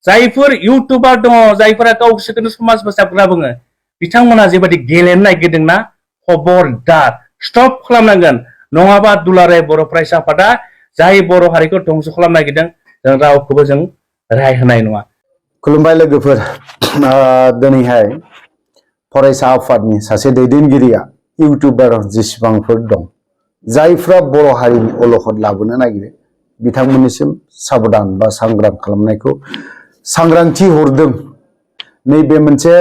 जायफोर इउटुबार दङ जायफोरा गावसोरखौनो समाज फोसाबग्रा बुङो बिथांमोना जेबादि गेलेनो नागिरदोंना खबरदार स्टप खालामनांगोन नङाबा दुलाराय बर' फरायसा आफादा जाय बर' हारिखौ धंस खालामनो नागिरदों जों रावखौबो जों राय होनाय नङा। खुलुमबाय लोगोफोर, दिनैहाय फरायसा आफादनि सासे दैदेनगिरिया इउटुबार जेसेबांफोर दं जायफ्रा बर' हारिनि अलखद लाबोनो नागिरो बिथांमोननिसिम साबधान बा सांग्रां खालामनायखौ सांग्रांथि हरदों। नैबे मोनसे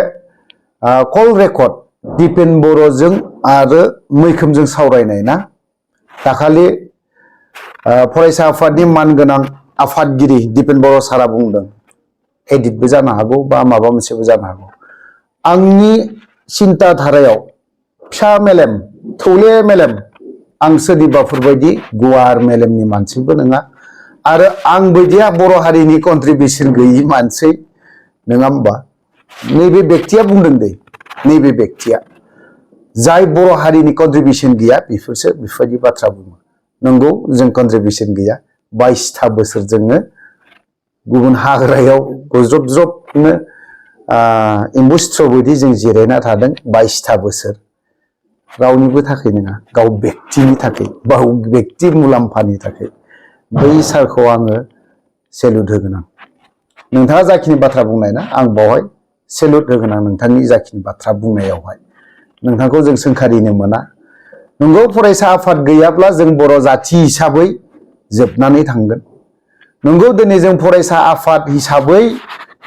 कल रेकर्ड दिपेन बर'जों आरो मैखोमजों सावरायनाय ना। दाखालि फरायसा आफादनि मानगोनां आफादगिरि दिपेन बर' सारा बुंदों, एडिटबो जानो हागौ बा माबा मोनसेबो जानो हागौ, आंनि सिन्ता धारायाव फिसा मेलेम थौले मेलेम, आं सोरनिबाफोर बायदि गुवार मेलेमनि मानसिबो नङा आरो आं बायदिया बर' हारिनि कन्ट्रिबिउसन गैयि मानसि नङा होमबा। नैबे बेक्तिया बुंदों दे, नैबे बेक्तिया जाय बर' हारिनि कन्ट्रिबिउसन गैया बेफोरसो बेफोरबायदि बाथ्रा बुङो। नंगौ, जों कन्ट्रिबिउसन गैया, 22टा बोसोर जोङो गुबुन हाग्रायाव गजब जबनो एम्बु सिथ्र बायदि जों जिरायना थादों 22टा बोसोर। रावनिबो थाखाय नङा, गाव बेक्तिनि थाखाय, गाव बेक्ति मुलाम्फानि थाखाय। बै सारखौ आङो सेलुट होगोन। आं नोंथाङा जाखिनि बाथ्रा बुंनाय ना, आं बावहाय सेलुट होगोन आं नोंथांनि जाखिनि बाथ्रा बुंनायावहाय। नोंथांखौ जों सोंखारिनो मोना। नंगौ, फरायसा आफाद गैयाब्ला जों बर' जाथि हिसाबै जोबनानै थांगोन। नंगौ, दिनै जों फरायसा आफाद हिसाबै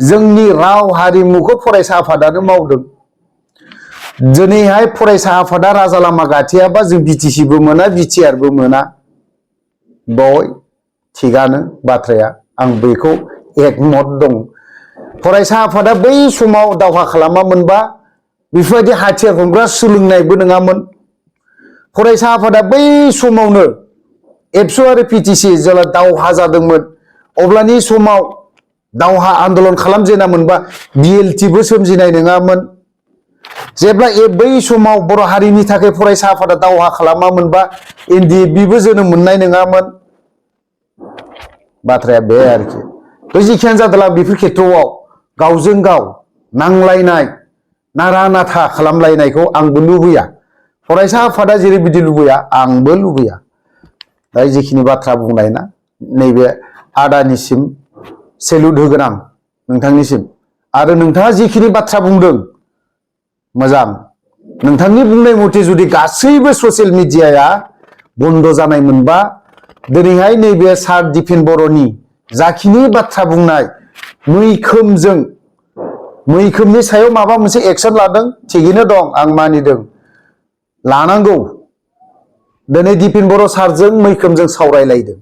जोंनि राव हारिमुखौ फरायसा आफादानो मावदों। दिनैहाय फरायसा आफादा राजा लामा गाथेयाबा जों बिटिसिबो मोना, बिटिआरबो मोना। बय थिगानो बाथ्राया, आं बेखौ एकमत दं। फरायसा आफादा बै समाव दावहा खालामामोनबा बेफोरबायदि हाथियार हमग्रा सोलोंनायबो नङामोन। फरायसा आफादा बै समावनो एबसु आरो पिटिसि जेब्ला दावहा जादोंमोन अब्लानि समाव दावहा आन्दलन खालामजेनामोनबा बिएलटिबो सोमजिनाय नङामोन। जेब्ला बै समाव बर' हारिनि थाखाय फरायसा आफादा दावहा खालामामोनबा एनडिएफबिबो जोनोम मोननाय नङामोन। बाथ्राया बे आरोखि। जिखियानो जादोंला बेफोर खेथ्रआव गावजों गाव नांलायनाय नारा नाथा खालामलायनायखौ आंबो लुबैया। फरायसा आफादा जेरैबायदि लुबैया आंबो लुबैया। दा जिखिनि बाथ्रा बुंनाय ना, नैबे आदानिसिम सेलुट होगोन आं नोंथांनिसिम। आरो नोंथाङा जिखिनि बाथ्रा बुंदों मोजां। नोंथांनि बुंनाय मथे जुदि गासैबो ससियेल मिडियाया बन्द जानायमोनबा दिनैहाय नैबे सार दिपेन बर'नि जाखिनि बाथ्रा बुंनाय मैखोमनि सायाव माबा मोनसे एक्सन लादों, थिगैनो दं, आं मानिदों, लानांगौ। दिनै दिपेन बर' सारजों मैखोमजों सावरायलायदों।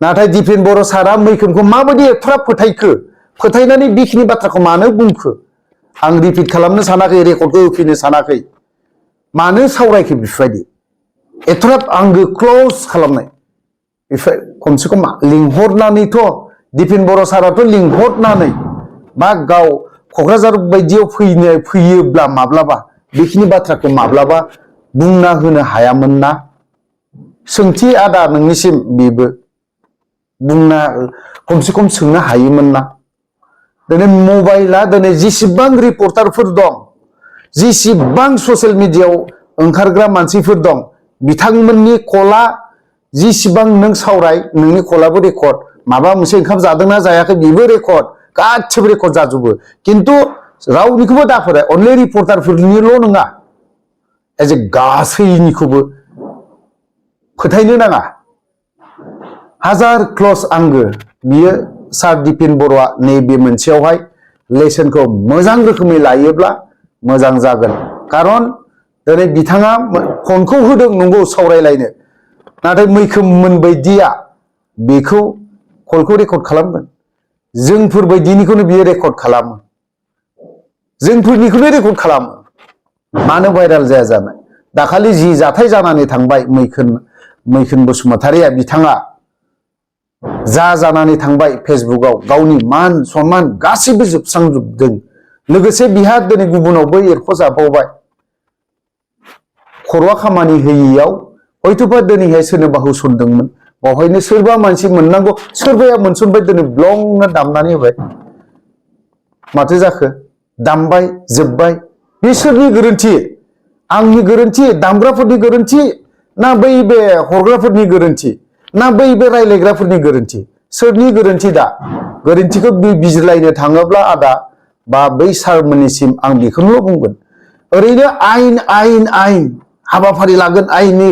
नाथाय दिपेन बर' सारा मैखोमखौ माबायदि एफा फोथायखो, फोथायनानै बेखिनि बाथ्राखौ मानो बुंखो आं रिपिट खालामनो सानाखै, रेकर्डखौ होफिननो सानाखै। मानो सावरायखो बेफोरबायदि एथ'राब आंगो क्ल'ज खालामनाय? बेफोर खमसे खम लिंहरनानैथ' दिपेन बर' साराथ' लिंहरनानै बा गाव क'क्राझार बायदियाव फैयोब्ला माब्लाबा बेखिनि बाथ्राखौ माब्लाबा बुंना होनो हायामोन ना? सोंथि आदा नोंनिसिम बेबो बुंना खमसे खम सोंनो हायोमोन ना? दिनै मबाइला दिनै जेसेबां रिपर्टारफोर दं, जेसेबां ससियेल मिडियायाव ओंखारग्रा मानसिफोर दं, बिथांमोननि कला जेसेबां नों सावराय, नोंनि कलाबो रेकर्ड, माबा मोनसे ओंखाम जादोंना जायाखै बेबो रेकर्ड, गासिबो रेकर्ड जाजोबो। खिन्थु रावनिखौबो दाफोराय, अनलि रिपर्टारफोरनिल' नङा, एज ए गासैनिखौबो फोथायनो नाङा। हाजार क्ल'ज आंगो बियो सार दिपेन बर'आ नैबे मोनसेयावहाय लेसनखौ मोजां रोखोमै लायोब्ला मोजां जागोन। खारन दिनै बिथाङा फनखौ होदों नंगौ सावरायलायनो, नाथाय मैखोममोन बायदिया बेखौ कलखौ रेकर्ड खालामगोन। जोंफोरबायदिनिखौनो बियो रेकर्ड खालामो, जोंफोरनिखौनो रेकर्ड खालामो। मानो भाइराल जाया जानो? दाखालि जि जाथाय जानानै थांबाय मैखोम बसुमतारिया, बिथाङा जा जानानै थांबाय फेसबुकआव गावनि मान सनमान गासैबो जोबस्रांजोबदों। लोगोसे बिहा दिनै गुबुनावबो एरख'जाबावबाय। खर'आ खामानि होयैयाव हयथ'बा दिनैहाय सोरनोबा होसनदोंमोन, बावहायनो सोरबा मानसि मोननांगौ सोरबाया मोनसनबाय दिनै ब्लंनो दामनानै होबाय माथो जाखो दामबाय जोब्बाय बे सोरनि गोरोन्थि आंनि गोरोन्थि दामग्राफोरनि गोरोन्थि ना बै बे हरग्राफोरनि गोरोन्थि ना बै बे रायलायग्राफोरनि गोरोन्थि सोरनि गोरोन्थि दा गोरोन्थिखौ बिजिरलायनो थाङोब्ला आदा बा बै सारमोननिसिम आं बेखौनो बुंगोन ओरैनो आयेन आयेन आयेन हाबाफारि लागोन आयेननि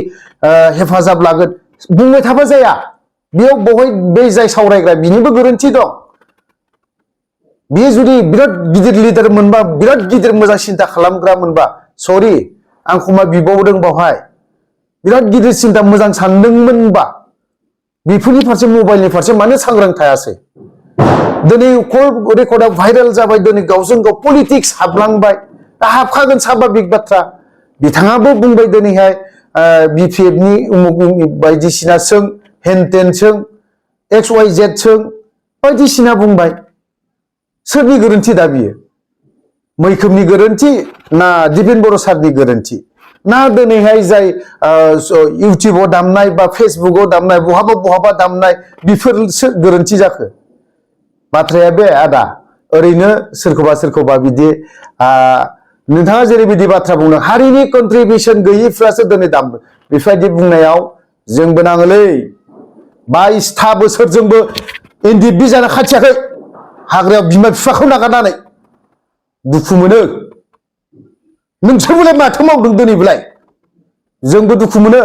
हेफाजाब लागोन बुंबाय थाबा जाया बेयाव बहाय बै जाय सावरायग्रा बिनिबो गोरोन्थि दं बियो जुदि बिराद गिदिर लिडार मोनबा बिराद गिदिर मोजां सिन्था खालामग्रा मोनबा सरि आं क्षमा बिबावदों बावहाय बिराद गिदिर सिन्था मोजां सानदोंमोनबा बेफोरनि फारसे मबाइलनि फारसे मानो सांग्रां थायासै दिनै कल रेकर्डआ भाइरेल जाबाय दिनै गावजों गाव पलिटिक्स हाबलांबाय दा हाबखागोन स्वाभाबिक बाथ्रा बिथाङाबो बुंबाय दिनैहाय बिपिएफनि उमुक बायदिसिना सों हेनटेन सों XYZ सों बायदिसिना बुंबाय सोरनि गोरोन्थि दा बियो मैखोमनि गोरोन्थि ना दिपेन बर' सारनि गोरोन्थि ना दिनैहाय जाय इउटिउबाव दामनाय बा फेसबुकाव दामनाय बहाबा बहाबा दामनाय बेफोरसो गोरोन्थि जाखो बाथ्राया बे आदा ओरैनो सोरखौबा सोरखौबा बिदि नोंथाङा जेरैबायदि बाथ्रा बुंदों हारिनि कन्ट्रिबिउसन गैयिफ्रासो दिनै दामो बेफोरबायदि बुंनायाव जोंबो नाङोलै 22 बोसोरजोंबो एनडिएफबि जानो खाथियाखै हाग्रायाव बिमा बिफाखौ नागारनानै दुखु मोनो नोंसोरबोलाय माथो मावदों दिनैबोलाय जोंबो दुखु मोनो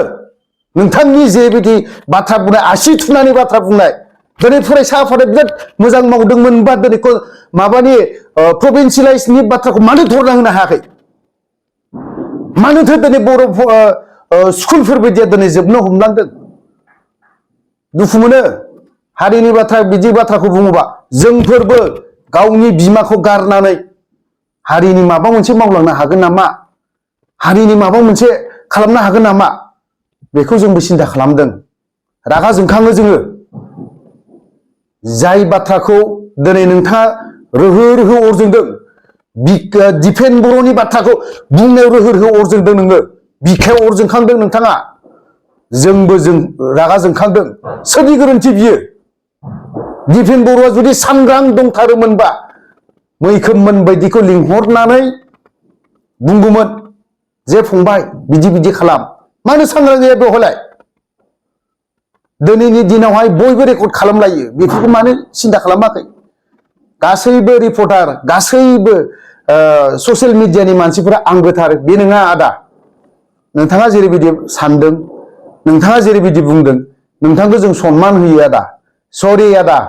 नोंथांनि जेबायदि बाथ्रा बुंनाय आसि थुनानै बाथ्रा बुंनाय दिनै फरायसा आफादा बिराद मोजां मावदोंमोनबा दिनै माबानि प्रभिन्सियेलाइजनि बाथ्राखौ मानो धरना होनो हायाखै मानोथो दिनै बर' स्कुलफोर बायदिया दिनै जोबनो हमलांदों दुखु मोनो हारिनि बाथ्रा बिदि बाथ्राखौ बुङोबा जोंफोरबो गावनि बिमाखौ गारनानै हारिनि माबा मोनसे मावलांनो हागोन नामा हारिनि माबा मोनसे खालामनो हागोन नामा बेखौ जोंबो सिन्था खालामदों रागा जोंखाङो जोङो जाय बाथ्राखौ दिनै नोंथाङा रोहो रोहो अरजोंदों दिपेन बर'नि बाथ्राखौ बुंनायाव रोहो रोहो अरजोंदों नोङो बिखायाव अरजोंखांदों नोंथाङा जोंबो रागा जोंखांदों सोरनि गोरोन्थि बियो दिपेन बर'आ जुदि सांग्रां दंथारोमोनबा मैखोममोन बायदिखौ लिंहरनानै बुंगौमोन जे फंबाय बिदि बिदि खालाम मानो सांग्रां गैया बेवहायलाय दिनैनि दिनावहाय बयबो रेकर्ड खालामलायो बेफोरखौ मानो सिन्था खालामाखै गासैबो रिपर्टार गासैबो ससियेल मिडियानि मानसिफोरा आंगोथार बे नङा आदा नोंथाङा जेरैबायदि सानदों नोंथाङा जेरैबायदि बुंदों नोंथांखौ जों सनमान होयो आदा सरि आदा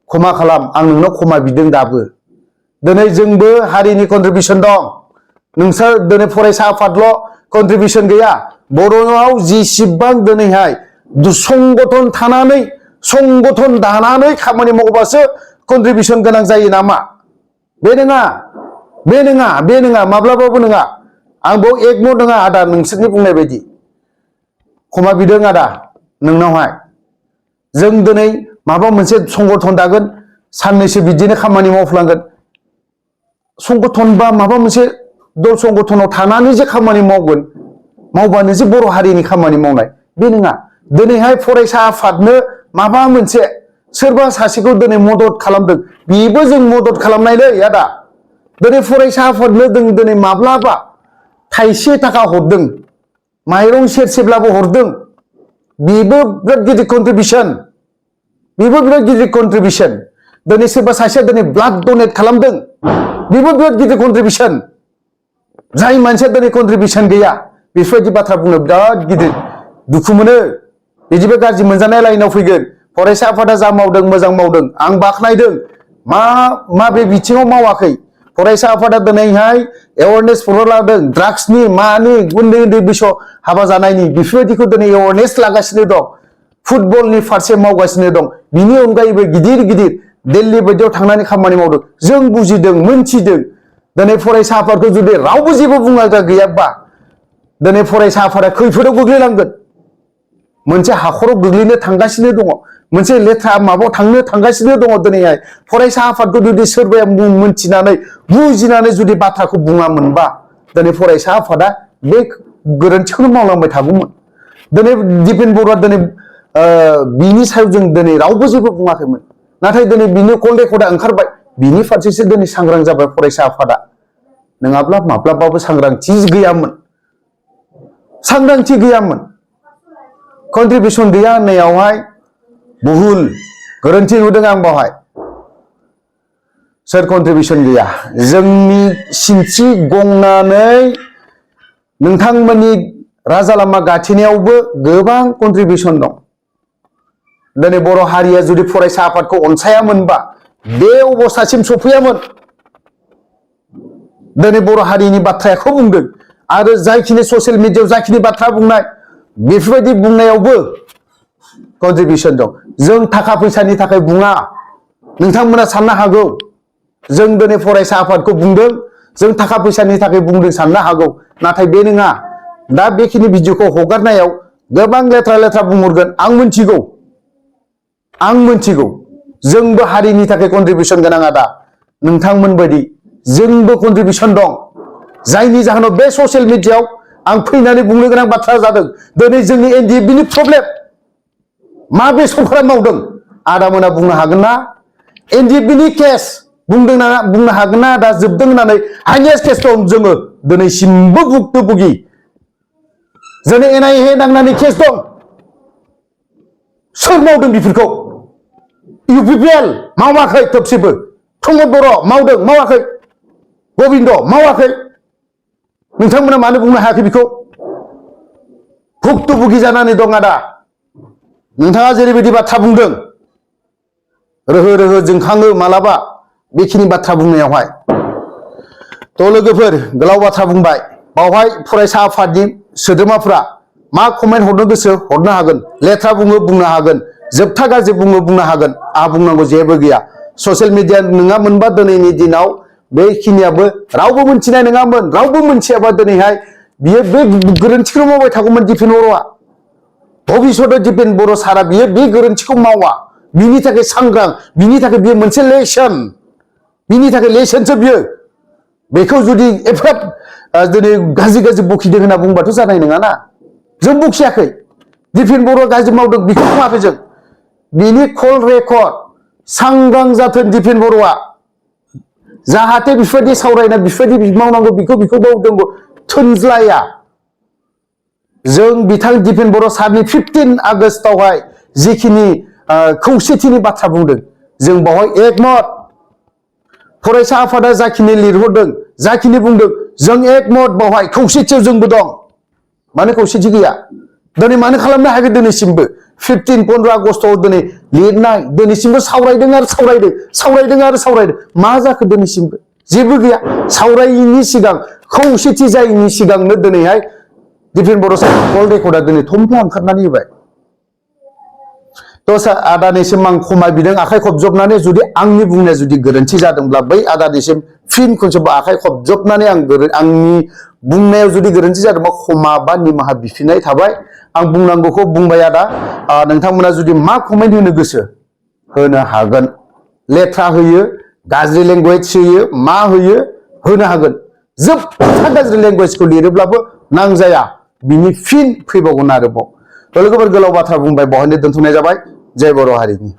क्षमा खालाम आं नोंनाव क्षमा बिदों दाबो दिनै जोंबो हारिनि कन्ट्रिबिउसन दं नोंसोर दिनै फरायसा आफादल' कन्ट्रिबिउसन गैया बर'आव जेसेबां दिनैहाय संगठन थानानै संगठन दानानै खामानि मावबासो कन्ट्रिबिउसन गोनां जायो नामा बे नङा बे नङा बे नङा माब्लाबाबो नङा आं बेयाव एकमत नङा आदा नोंसोरनि बुंनाय बायदि क्षमा बिदों आदा नोंनावहाय जों दिनै माबा मोनसे संगठन दागोन साननैसो बिदिनो खामानि मावफ्लांगोन संगठन बा माबा मोनसे दल संगठनाव थानानै जे खामानि मावगोन मावबानो जे बर' हारिनि खामानि मावनाय बे नङा दिनैहाय फरायसा आफादनो माबा मोनसे सोरबा सासेखौ दिनै मदद खालामदों बेबो जों मदद खालामनायलै आदा दिनै फरायसा आफादनो जों दिनै माब्लाबा थाइसे थाखा हरदों माइरं सेरसेब्लाबो हरदों बेबो बिराद गिदिर कन्ट्रिबिउसन बेबो बिराद गिदिर कन्ट्रिबिउसन दिनै सोरबा सासेया दिनै ब्लाड डनेट खालामदों बेबो बिराद गिदिर कन्ट्रिबिउसन जाय मानसिया दिनै कन्ट्रिबिउसन गैया बेफोरबायदि बाथ्रा बुंनो बिराद गिदिर दुखु मोनो बिदिबो गाज्रि मोनजानाय लाइनाव फैगोन फरायसा आफादा जा मावदों मोजां मावदों आं बाख्नायदों माबे बिथिङाव मावाखै फरायसा आफादा दिनैहाय एवारनेस प्रग्राम लादों ड्राग्सनि मानि उन्दै उन्दै बैसोआव हाबा जानायनि बेफोरबायदिखौ दिनै एवारनेस लागासिनो दं फुटबलनि फारसे मावगासिनो दं बिनि अनगायैबो गिदिर गिदिर दिल्ली बायदियाव थांनानै खामानि मावदों जों बुजिदों मोनथिदों दिनै फरायसा आफादखौ जुदि रावबो जेबो बुंग्रा गैयाबा दिनै फरायसा आफादा खैफोदाव गोग्लैलांगोन मोनसे हाखराव गोग्लैनो थांगासिनो दङ मोनसे लेथ्रा माबायाव थांनो थांगासिनो दङ दिनैहाय फरायसा आफादखौ जुदि सोरबाया मोनथिनानै बुजिनानै जुदि बाथ्राखौ बुङामोनबा दिनै फरायसा आफादा बे गोरोन्थिखौनो मावलांबाय थागौमोन दिनै दिपेन बर'आ दिनै बिनि सायाव जों दिनै रावबो जेबो बुङाखैमोन नाथाय दिनै बिनि कल रेकर्डआ ओंखारबाय बिनि फारसेसो दिनै सांग्रां जाबाय फरायसा आफादा नङाब्ला माब्लाबाबो सांग्रांथि गैयामोन कन्ट्रिबिउसन गैया होननायावहाय भुल गोरोन्थि नुदों आं बावहाय सोर कन्ट्रिबिउसन गैया जोंनि सिनस्रि गंनानै नोंथांमोननि राजा लामा गाथेनायावबो गोबां कन्ट्रिबिउसन दं दिनै बर' हारिया जुदि फरायसा आफादखौ अनसायामोनबा बे अबस्थासिम सफैयामोन दिनै बर' हारिनि बाथ्राखौ बुंदों आरो जायखिनि ससियेल मिडियायाव जाखिनि बाथ्रा बुंनाय बेफोरबायदि बुंनायावबो कन्ट्रिबिउसन दं जों थाखा फैसानि थाखाय बुङा नोंथांमोना साननो हागौ जों दिनै फरायसा आफादखौ बुंदों जों थाखा फैसानि थाखाय बुंदों साननो हागौ नाथाय बे नङा दा बेखिनि भिडिअखौ हगारनायाव गोबां लेथ्रा बुंहरगोन आं मोनथिगौ जोंबो हारिनि थाखाय कन्ट्रिबिउसन गोनां आदा नोंथांमोन बायदि जोंबो कन्ट्रिबिउसन दं जायनि जाहोनाव बे ससियेल मिडियायाव आं फैनानै बुंनो गोनां बाथ्रा जादों दिनै जोंनि एनडिएफबि नि प्रब्लेम माबे सरकारा मावदों आदा मोना बुंनो हागोन ना एनडिएफबि नि केस बुंनो हागोन ना दा जोबदों होननानै हाइनेस्ट केस दं जोङो दिनैसिमबो भुक्तभोगि जोंनि एनआइए नांनानै केस दं सोर मावदों बेफोरखौ इउपिपिएल मावाखै थोबसेबो प्रमद बर' मावदों मावाखै गबिन्द मावाखै नोंथांमोना मानो बुंनो हायाखै बेखौ भुक्तभोगि जानानै दं आदा नोंथाङा जेरैबायदि बाथ्रा बुंदों रोहो जोंखाङो मालाबा बेखिनि बाथ्रा बुंनायावहाय थ' लोगोफोर गोलाव बाथ्रा बुंबाय बावहाय फरायसा आफादनि सोद्रोमाफ्रा मा कमेन्ट हरनो गोसो हरनो हागोन लेथ्रा बुंनो हागोन जोबथा गाज्रि बुंनो हागोन आंहा बुंनांगौ जेबो गैया ससियेल मिडिया नङामोनबा दिनैनि दिनाव बेखिनियाबो रावबो मोनथिनाय नङामोन रावबो मोनथियाबा दिनैहाय बियो बे गोरोन्थिखौ मावबाय थागौमोन दिपेन बर'आ भबिष्यतआव दिपेन बर' सारा बियो बे गोरोन्थिखौ मावा बिनि थाखाय सांग्रां बिनि थाखाय बियो मोनसे लेसन बिनि थाखाय लेसनसो बियो बेखौ जुदि एफाब दिनै गाज्रि बखिदों होनना बुंबाथ' जानाय नङाना जों बखियाखै दिपेन बर'आ गाज्रि मावदों बेखौ बुङाखै जों बिनि कल रेकर्ड सांग्रां जाथों दिपेन बर'आ जाहाथे बेफोरबायदि सावरायना बेफोरबायदि मावनांगौ बेखौ मावदों थोनज्लाया जों बिथां दिपेन बर' सारनि 15 आगस्टआवहाय जिखिनि खौसेथिनि बाथ्रा बुंदों जों बावहाय एकमत फरायसा आफादा जाखिनि लिरहरदों जाखिनि बुंदों जों एकमत बावहाय खौसेथियाव जोंबो दं मानो खौसेथि गैया दिनै मानो खालामनो हायाखै दिनैसिमबो 15 आगस्टआव दिनै लिरनाय दिनैसिमबो सावरायदों मा जाखो दिनैसिमबो जेबो गैया सावरायिनि सिगां खौसेथि जायिनि सिगांनो दिनैहाय दिपेन बर' सार कल रेकर्डआ दिनै थमफ्ला ओंखारनानै होबाय थ' आदानिसिम आं खमा बिदों आखाइ खबजबनानै जुदि आंनि बुंनाया जुदि गोरोन्थि जादोंब्ला बै आदानिसिम फिन खनसेबो आखाइ खबजबनानै आंनि बुंनायाव जुदि गोरोन्थि जादोंबा खमा बा निमाहा बिफिननाय थाबाय आं बुंनांगौखौ बुंबाय आदा नोंथांमोना जुदि मा कमेन्ट होनो गोसो होनो हागोन लेथ्रा होयो गाज्रि लेंगुवेज होयो मा होयो होनो हागोन जोबथा गाज्रि लेंगुवेजखौ लिरोब्लाबो नांजाया बिनि फिन फैबावगोन आरोबाव लोगोफोर गोलाव बाथ्रा बुंबाय बहायनो दोनथ'नाय जाबाय जय बर' हारिनि